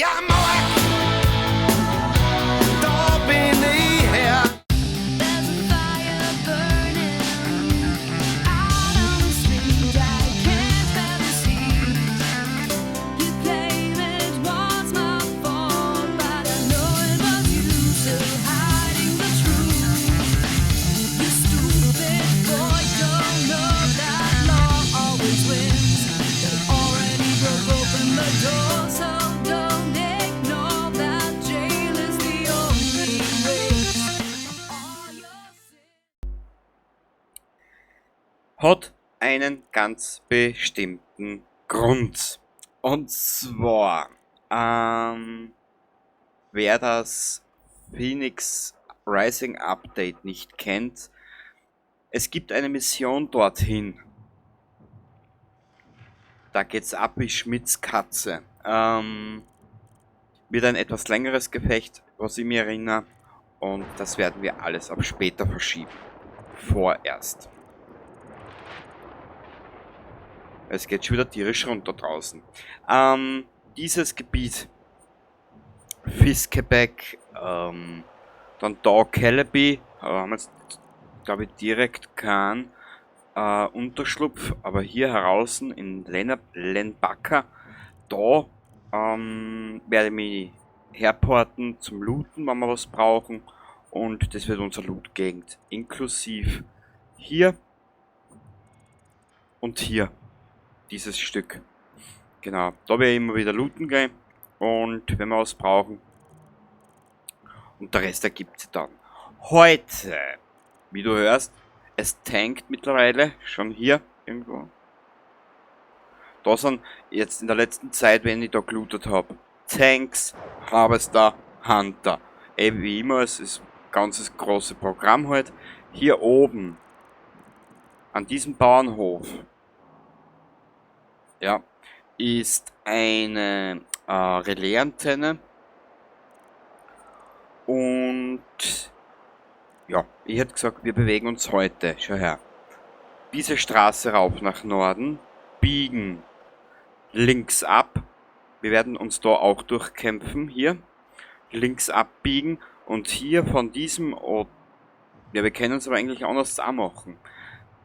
Steiermark, da bin ich her. There's a fire burning out on the street. I can't bear this heat. You claim it was my fault, but I know it was you still hiding the truth. You stupid boy, don't know that law always wins. They already broke open the door, so don't ignore that jail is the only race. All your sins. Hat einen ganz bestimmten Grund. Und zwar, wer das Fenyx Rising Update nicht kennt, es gibt eine Mission dorthin. Da geht's ab wie Schmitz Katze. Wird ein etwas längeres Gefecht, was ich mir erinnere. Und das werden wir alles auf später verschieben. Vorerst. Es geht schon wieder tierisch runter draußen. Dieses Gebiet, Fiskebäck, dann da Kellerby, da haben wir jetzt, glaub ich, direkt keinen Unterschlupf, aber hier heraus in Lenbacka, da werde ich mich herporten zum Looten, wenn wir was brauchen, und das wird unser Loot-Gegend, inklusive hier und hier, dieses Stück. Genau, da werde ich immer wieder looten gehen und wenn wir was brauchen. Und der Rest ergibt sich dann. Heute, wie du hörst, es tankt mittlerweile schon hier irgendwo. Da sind jetzt in der letzten Zeit, wenn ich da gelootet hab, Tanks, Harvester, Hunter. Ey, wie immer, es ist ein ganzes großes Programm halt. Hier oben, an diesem Bauernhof, ja, ist eine Relais-Antenne. Und ja, ich hätte gesagt, wir bewegen uns heute, schau her, diese Straße rauf nach Norden, biegen links ab, wir werden uns da auch durchkämpfen, hier, links abbiegen und hier von diesem Ort, ja, wir können es aber eigentlich anders auch machen.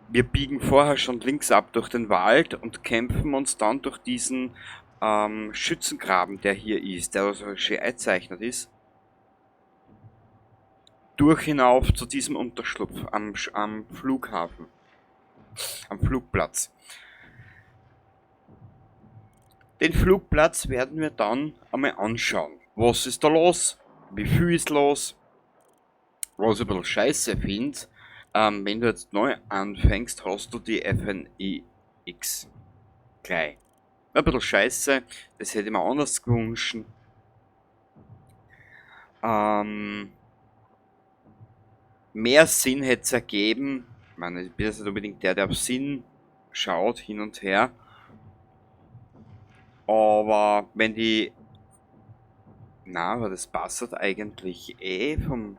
Wir biegen vorher schon links ab durch den Wald und kämpfen uns dann durch diesen Schützengraben, der hier ist, der so schön eingezeichnet ist, durch hinauf zu diesem Unterschlupf am Flughafen, am Flugplatz. Den Flugplatz werden wir dann einmal anschauen. Was ist da los? Wie viel ist los? Was ich ein bisschen scheiße find, wenn du jetzt neu anfängst, hast du die FNIX gleich. Ein bisschen scheiße, das hätte ich mir anders gewünscht. Mehr Sinn hätte es ergeben. Ich meine, ich bin jetzt nicht unbedingt der, der auf Sinn schaut, hin und her. Aber wenn die... Na, aber das passt halt eigentlich eh vom...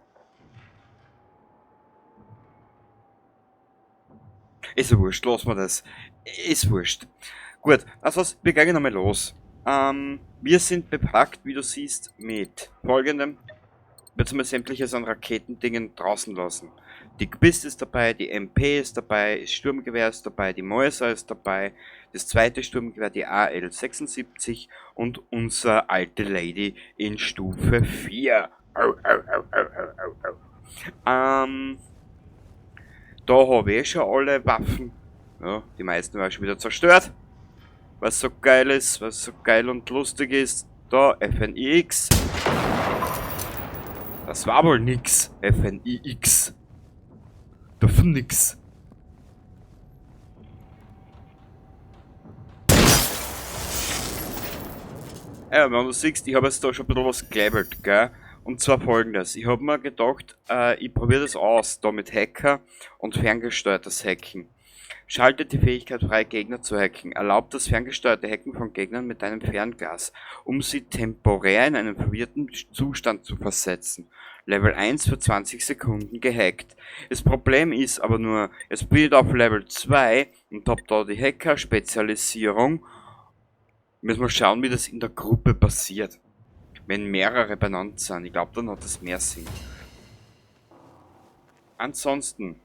Ist ja wurscht, lassen wir das. Ist wurscht. Gut, also was, wir gehen nochmal los. Wir sind bepackt, wie du siehst, mit folgendem. Wir haben sämtliches an Raketendingen draußen lassen. Die Qubist ist dabei, die MP ist dabei, das Sturmgewehr ist dabei, die Meuser ist dabei, das zweite Sturmgewehr, die AL76 und unsere alte Lady in Stufe 4. Au, au, au, au, au, au, au. Da hab ich schon alle Waffen. Ja, die meisten waren schon wieder zerstört. Was so geil ist, was so geil und lustig ist. Da, FNIX. Das war wohl nix. FNIX. Der Phoenix. Ja, wenn du siehst, ich hab jetzt da schon ein bisschen was gelabelt, gell? Und zwar folgendes, ich hab mir gedacht, ich probier das aus, da mit Hacker und ferngesteuertes Hacken. Schaltet die Fähigkeit frei, Gegner zu hacken. Erlaubt das ferngesteuerte Hacken von Gegnern mit einem Fernglas, um sie temporär in einen verwirrten Zustand zu versetzen. Level 1 für 20 Sekunden gehackt. Das Problem ist aber nur, es bin ich auf Level 2 und hab da die Hacker-Spezialisierung. Müssen wir schauen, wie das in der Gruppe passiert. Wenn mehrere benannt sind. Ich glaube, dann hat das mehr Sinn. Ansonsten,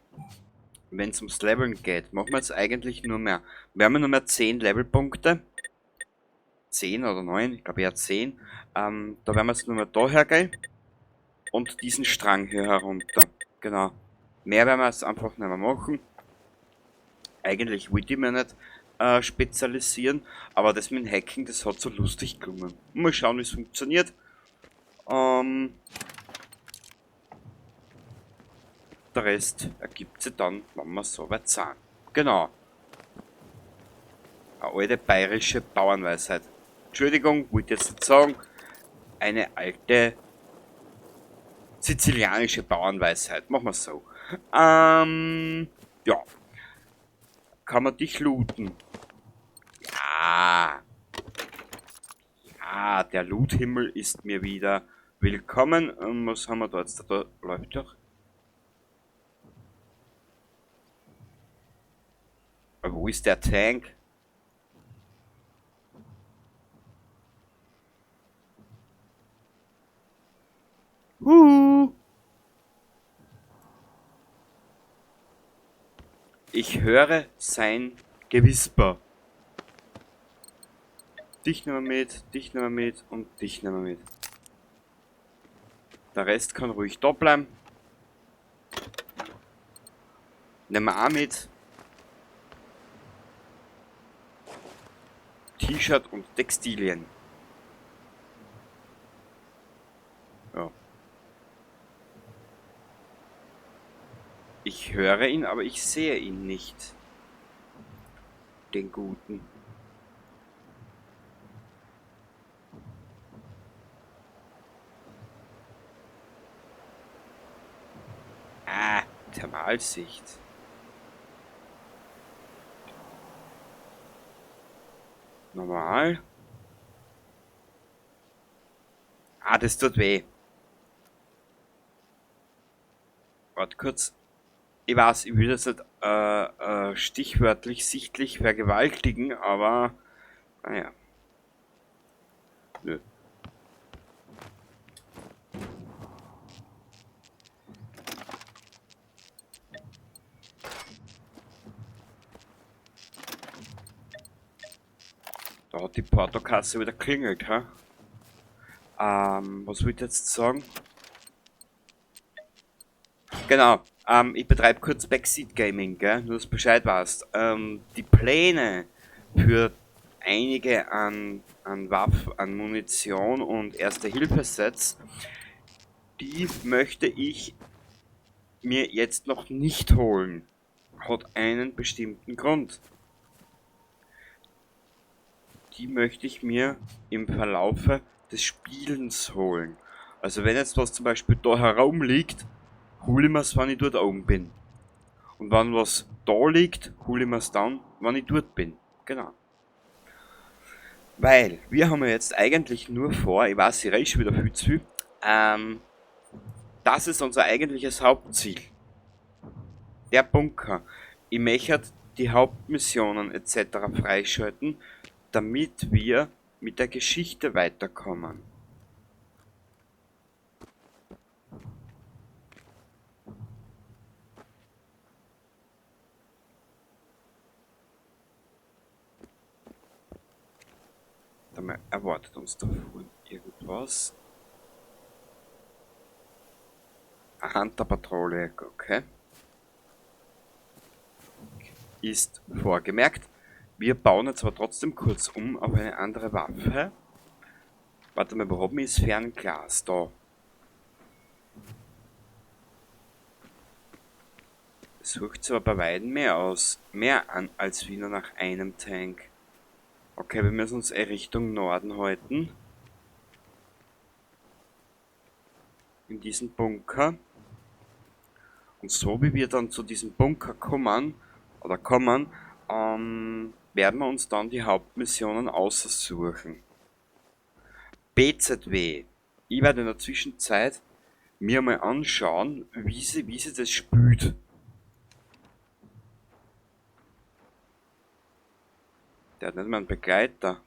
wenn es ums Leveln geht, machen wir jetzt eigentlich nur mehr. Wir haben ja nur mehr 10 Levelpunkte. 10 oder 9, ich glaube eher 10. Da werden wir jetzt nur mehr da hergehen. Und diesen Strang hier herunter. Genau. Mehr werden wir jetzt einfach nicht mehr machen. Eigentlich wollte ich mir nicht spezialisieren, aber das mit dem Hacking, das hat so lustig gelungen. Mal schauen, wie es funktioniert. Der Rest ergibt sich dann, wenn wir soweit sind. Genau. Eine alte bayerische Bauernweisheit. Entschuldigung, wollte jetzt nicht sagen. Eine alte sizilianische Bauernweisheit. Machen wir so. Ja. Kann man dich looten? Ja. Ja, der Loot-Himmel ist mir wieder willkommen. Und was haben wir da jetzt? Da läuft doch. Aber wo ist der Tank? Huhu. Ich höre sein Gewisper. Dich nehmen wir mit, dich nehmen wir mit und dich nehmen wir mit. Der Rest kann ruhig da bleiben. Nehmen wir auch mit. T-Shirt und Textilien. Ja. Ich höre ihn, aber ich sehe ihn nicht. Den Guten. Ah, Thermalsicht. Normal. Ah, das tut weh. Warte kurz. Ich weiß, ich will das nicht stichwörtlich, sichtlich vergewaltigen, aber naja. Nö. Da hat die Portokasse wieder klingelt, hä? Was wollte ich jetzt sagen? Genau, ich betreibe kurz Backseat Gaming, gell? Nur dass du Bescheid weißt. Die Pläne für einige an Waffen, an Munition und Erste-Hilfe-Sets, die möchte ich mir jetzt noch nicht holen. Hat einen bestimmten Grund. Die möchte ich mir im Verlaufe des Spielens holen. Also wenn jetzt was zum Beispiel da herumliegt, hol ich mir's, wenn ich dort oben bin. Und wenn was da liegt, hol ich mir's dann, wenn ich dort bin. Genau. Weil, wir haben ja jetzt eigentlich nur vor, ich weiß, ich rede schon wieder viel zu viel, das ist unser eigentliches Hauptziel. Der Bunker. Ich möchte die Hauptmissionen et cetera freischalten, damit wir mit der Geschichte weiterkommen. Warte mal, erwartet uns da vorne irgendwas? Eine Hunter-Patrouille, okay. Ist vorgemerkt. Wir bauen jetzt aber trotzdem kurz auf eine andere Waffe. Warte mal, wo haben wir das Fernglas? Da. Es sucht sich aber bei weitem mehr aus. Mehr an als wie nur nach einem Tank. Okay, wir müssen uns eh Richtung Norden halten. In diesen Bunker. Und so wie wir dann zu diesem Bunker kommen, oder kommen, werden wir uns dann die Hauptmissionen aussuchen. BZW. Ich werde in der Zwischenzeit mir mal anschauen, wie sie das spielt. Der hat nicht mal einen Begleiter.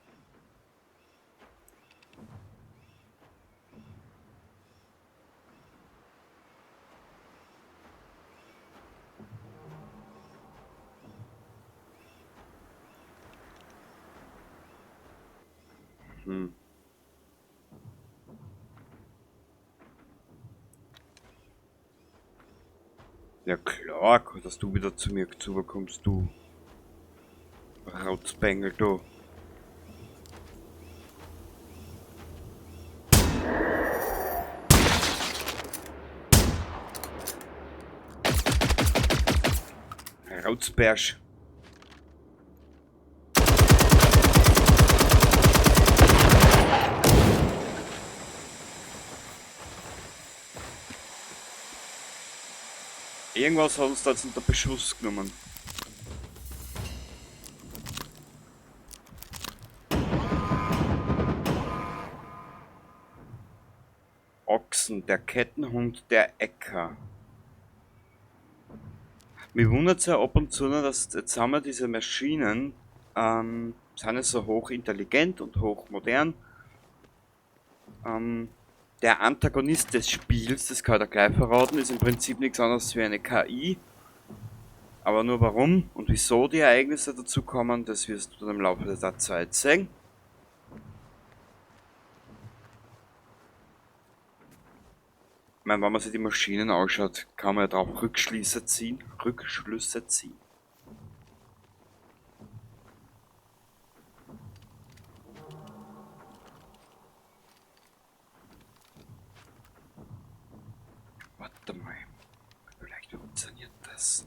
Mhm. Ja klar, dass du wieder zu mir zukommst, du Rotzbengel, du. Rotzbärsch. Irgendwas hat uns da jetzt unter Beschuss genommen. Ochsen, der Kettenhund der Äcker. Mich wundert's ja ab und zu noch, dass jetzt haben wir diese Maschinen, sind ja so hochintelligent und hochmodern. Der Antagonist des Spiels, das kann ich dir gleich verraten, ist im Prinzip nichts anderes wie eine KI. Aber nur warum und wieso die Ereignisse dazu kommen, das wirst du dann im Laufe der Zeit sehen. Ich meine, wenn man sich die Maschinen anschaut, kann man ja darauf Rückschlüsse ziehen. Rückschlüsse ziehen. Warte mal. Vielleicht funktioniert das.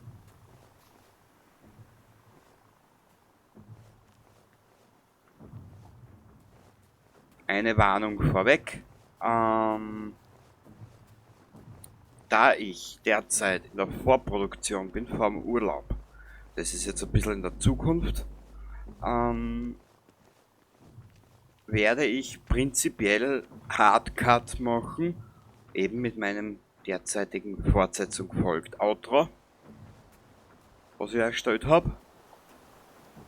Eine Warnung vorweg. Da ich derzeit in der Vorproduktion bin, vor dem Urlaub, das ist jetzt ein bisschen in der Zukunft, werde ich prinzipiell Hardcut machen, eben mit meinem derzeitigen Fortsetzung folgt Outro, was ich erstellt hab,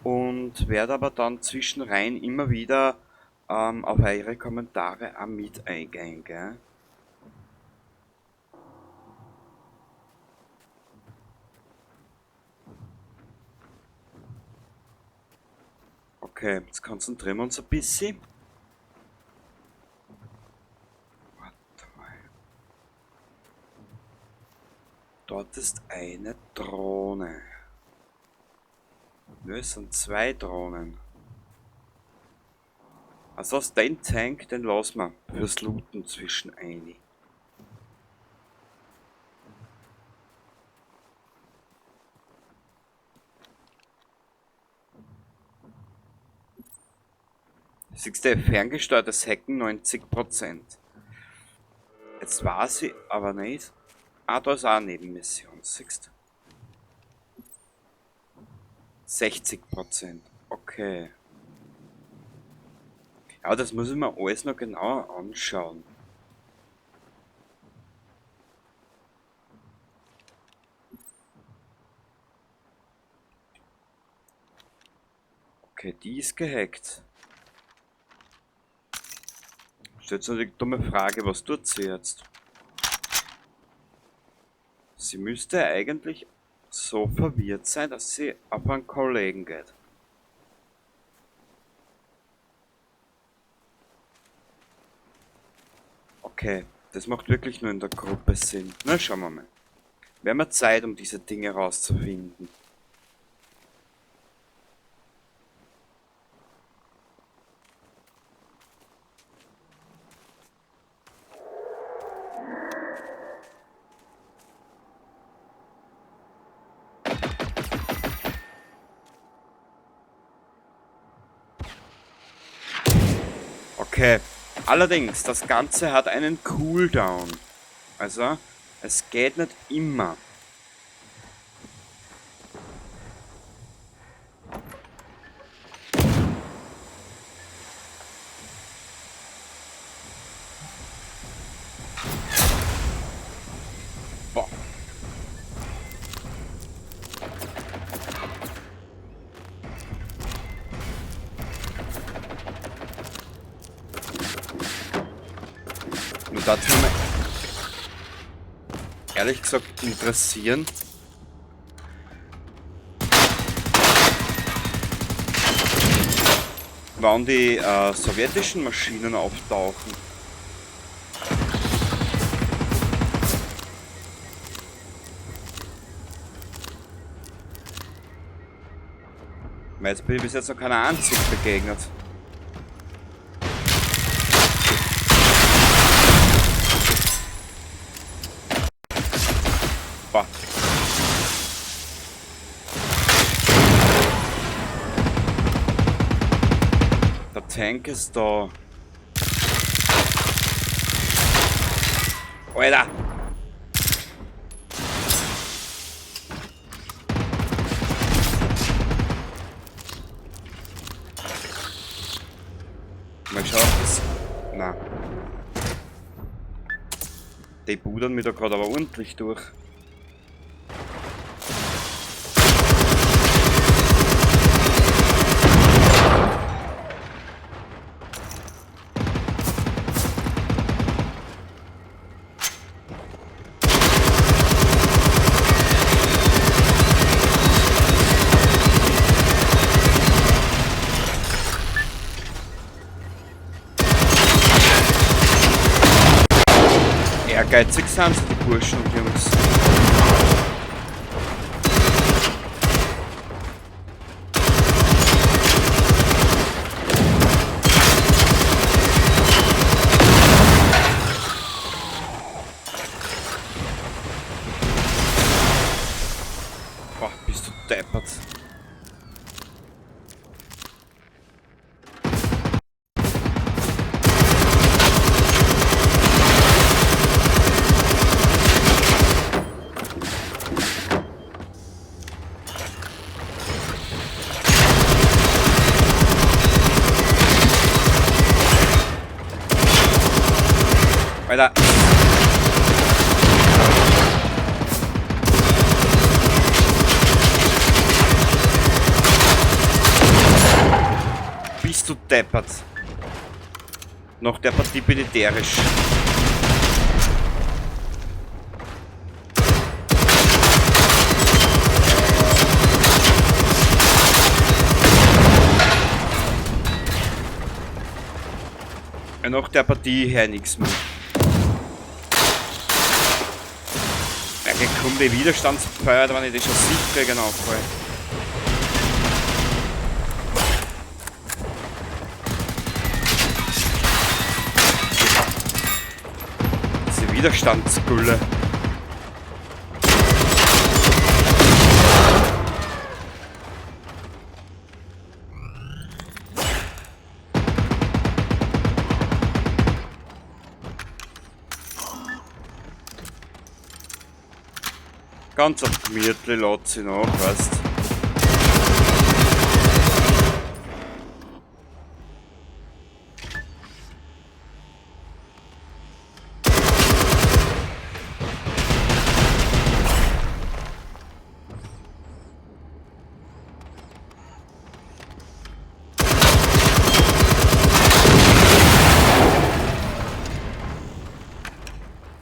und werde aber dann zwischenrein immer wieder auf eure Kommentare auch mit eingehen, gell? Okay, jetzt konzentrieren wir uns ein bisschen. Warte mal. Dort ist eine Drohne. Nö, es sind zwei Drohnen. Also aus dem Tank, den lassen wir fürs Looten zwischen ein. Siehst du, ferngesteuertes Hacken 90%. Jetzt weiß ich aber nicht. Ah, da ist auch eine Nebenmission, siehst du? 60%. Okay. Ja, das muss ich mir alles noch genauer anschauen. Okay, die ist gehackt. Stellt sich die dumme Frage, was tut sie jetzt? Sie müsste eigentlich so verwirrt sein, dass sie auf einen Kollegen geht. Okay, das macht wirklich nur in der Gruppe Sinn. Na, schauen wir mal. Wir haben ja Zeit, um diese Dinge rauszufinden. Okay, allerdings, das Ganze hat einen Cooldown. Also, es geht nicht immer. Boah. Nur dazu mal ehrlich gesagt interessieren. Wann die sowjetischen Maschinen auftauchen. Weil jetzt bin ich bis jetzt noch keiner einzigen begegnet. Boah. Der Tank ist da. Alter! Mal schauen, ob das... Na. Die budern mir da gerade aber ordentlich durch. Ehrgeizig sind sie, die Burschen und Jungs. Boah, bist du deppert. Alter. Bist du deppert? Noch der Partie bin ich derisch. Ja, nach der Partie her nichts mehr. Ja, komm, die Widerstandsfeuer, wenn ich das schon sicher genau fall. Diese Widerstandsgulle. Ganz auf gemütlich lässt sie nach, weißt.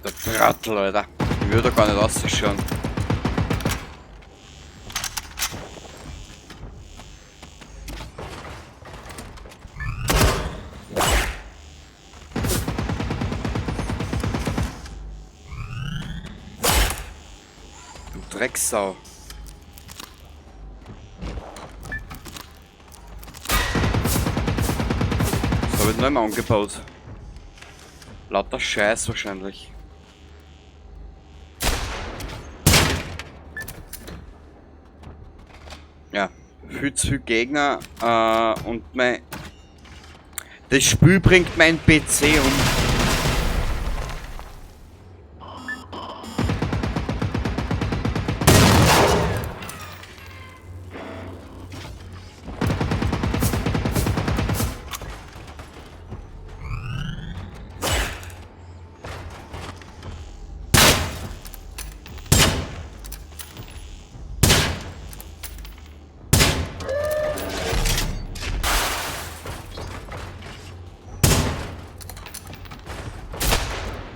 Der Brattel, Alter. Ich würde da gar nicht rausschauen. Du Drecksau. Das hab ich nicht mehr angebaut. Lauter Scheiß wahrscheinlich. Ja, viel zu viel Gegner und mein... Das Spiel bringt mein PC um.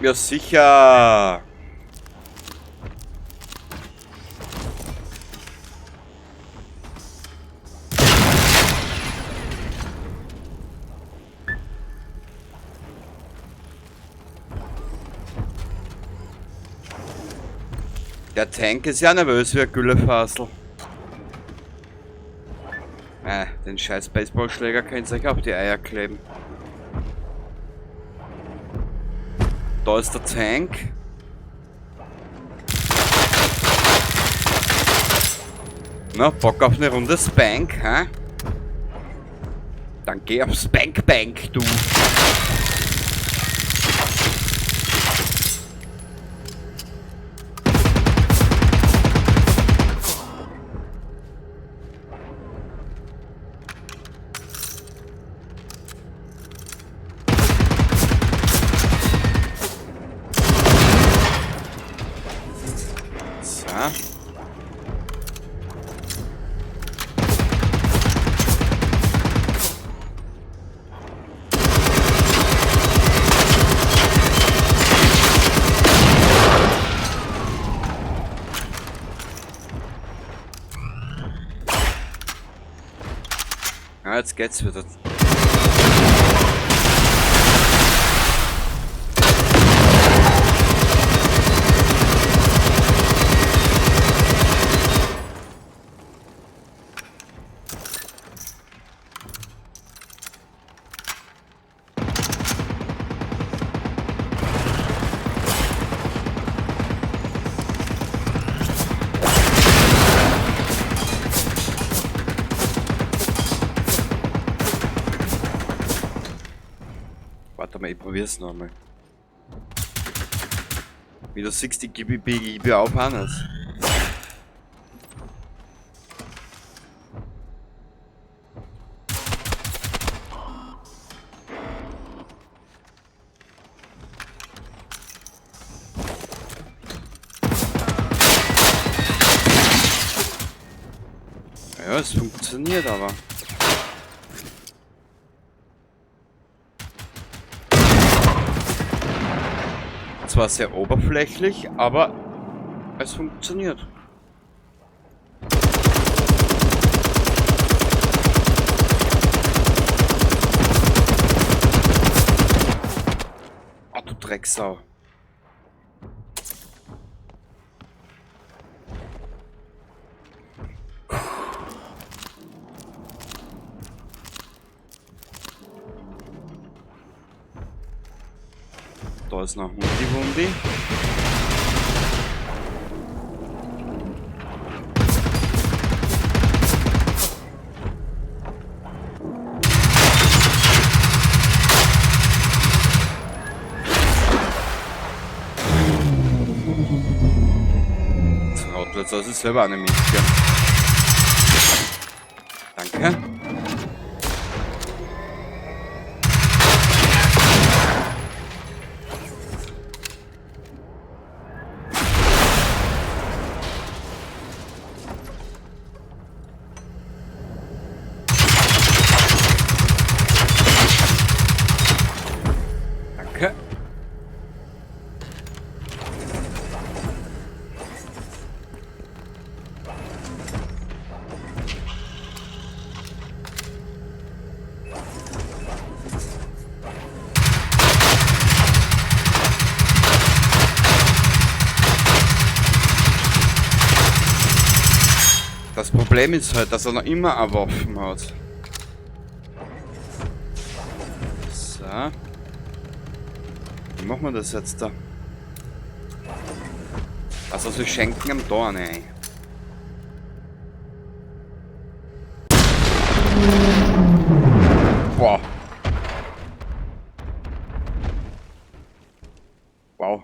Ja, sicher. Der Tank ist ja nervös wie ein Güllefasel. Den scheiß Baseballschläger könnt ihr euch auf die Eier kleben. Da ist der Tank. Na, Bock auf eine Runde Spank, hä? Dann geh auf Spank Bank, du! So. Ja, jetzt geht's wieder. Warte mal, ich probier's nochmal. Wie du siehst, ich gebe auf anders. Ja, es funktioniert aber. Zwar sehr oberflächlich, aber es funktioniert. Ah, du Drecksau. Da ist noch Hundi-Wundi. Trottel, das ist selber eine Milch. Danke. Danke. Das Problem ist halt, dass er noch immer eine Waffen hat. So. Wie machen wir das jetzt da? Also sie schenken ihm da eine ein. Boah. Wow.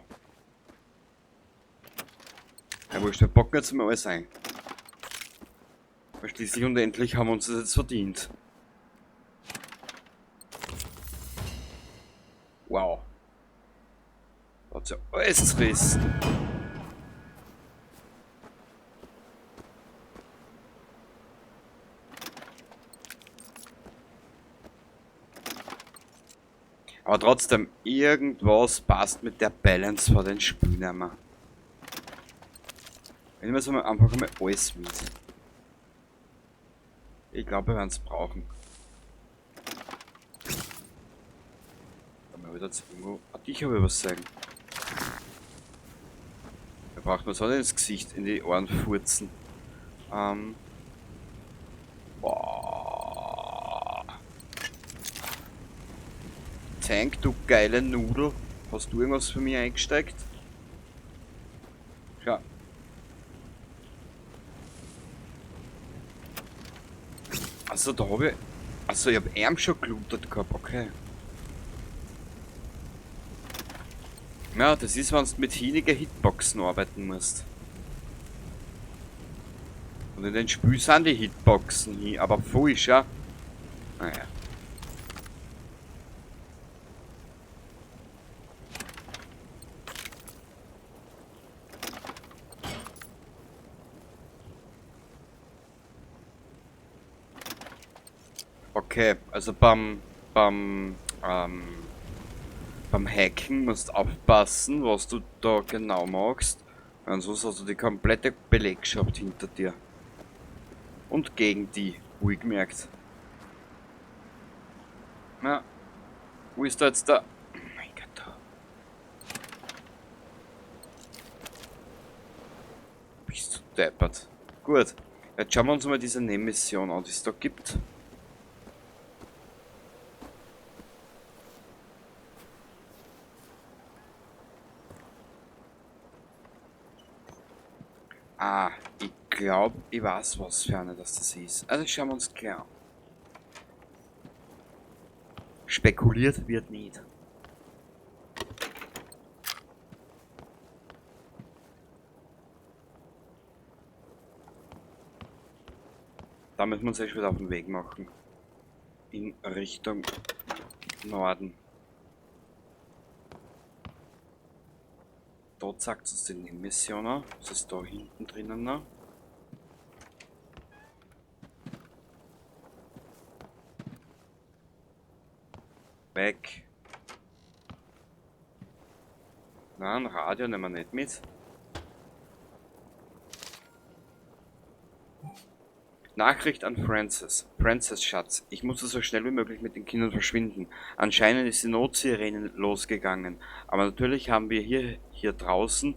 Ja, wurscht, wir packen jetzt mal alles ein. Weil schließlich und endlich haben wir uns das jetzt verdient. Wow. Da hat's ja alles zerrissen. Aber trotzdem, irgendwas passt mit der Balance von den Spielen nicht mehr. Ich nehme jetzt mal einfach mal alles mit. Ich glaube, wir werden's brauchen. Dann mal wieder zu irgendwo. Ah, dich habe ich was sagen. Wir Braucht man so nicht ins Gesicht, in die Ohren furzen. Boah. Tank, du geile Nudel. Hast du irgendwas für mich eingesteckt? Schau. Also da habe ich... Also ich hab ihn schon gelootet gehabt, okay. Ja, das ist, wenn du mit hinigen Hitboxen arbeiten musst. Und in den Spielen sind die Hitboxen hin, aber falsch, ja. Naja. Okay, also beim Hacken musst du aufpassen, was du da genau machst. Ansonsten hast du die komplette Belegschaft hinter dir. Und gegen die, wohlgemerkt. Na, wo ist da jetzt der... Oh mein Gott, da. Bist du deppert. Gut, jetzt schauen wir uns mal diese Nebenmission an, die es da gibt. Ah, ich glaub, ich weiß, was für eine das ist. Also schauen wir uns gleich an. Spekuliert wird nicht. Da müssen wir uns echt wieder auf den Weg machen. In Richtung Norden. Dort sagt es uns die Nebenmission an. Was ist da hinten drinnen noch? Weg. Nein, Radio nehmen wir nicht mit. Nachricht an Frances. Frances, Schatz, ich musste so schnell wie möglich mit den Kindern verschwinden. Anscheinend ist die Notsirene losgegangen. Aber natürlich haben wir hier draußen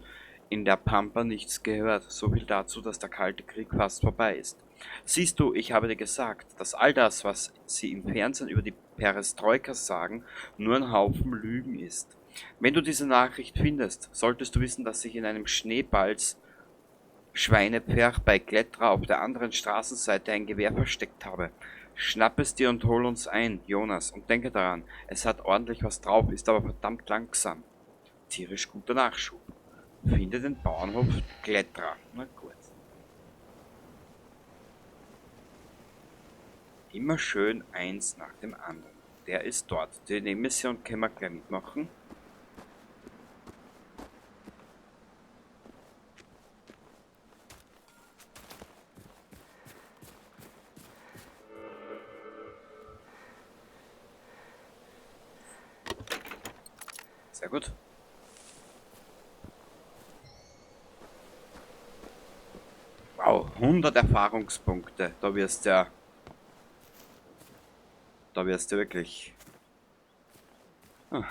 in der Pampa nichts gehört. So viel dazu, dass der Kalte Krieg fast vorbei ist. Siehst du, ich habe dir gesagt, dass all das, was sie im Fernsehen über die Perestroika sagen, nur ein Haufen Lügen ist. Wenn du diese Nachricht findest, solltest du wissen, dass sich in einem Schneeballs Schweinepferch bei Kletterer auf der anderen Straßenseite ein Gewehr versteckt habe. Schnapp es dir und hol uns ein, Jonas, und denke daran, es hat ordentlich was drauf, ist aber verdammt langsam. Tierisch guter Nachschub. Finde den Bauernhof Kletterer. Na gut. Immer schön eins nach dem anderen. Der ist dort. Die Nebenmission können wir gleich mitmachen. Sehr gut. Wow, 100 Erfahrungspunkte. Da wirst du ja... Da wirst du wirklich... Ah.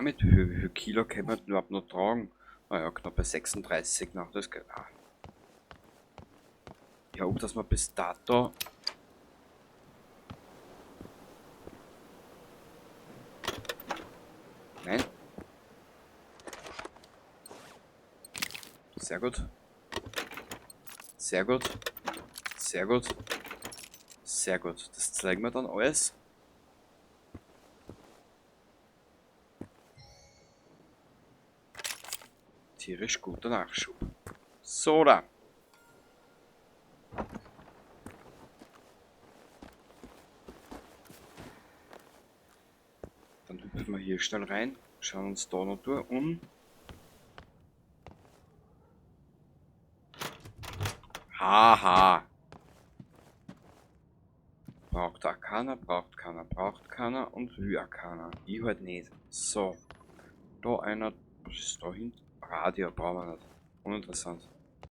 Mit wie viel Kilo kann man denn überhaupt noch tragen? Naja, knapp bei 36 noch, das geht auch. Ich hoffe, dass wir bis dato... Nein. Sehr gut. Sehr gut. Sehr gut. Sehr gut. Das zeigen wir dann alles. Tierisch guter Nachschub. So da. Dann hüpfen wir hier schnell rein, schauen uns da noch durch um. Haha. Braucht Arcana, braucht keiner, braucht keiner und will auch keiner. Ich halt nicht. So. Da einer. Was ist da hinten? Radio brauchen wir nicht. Uninteressant.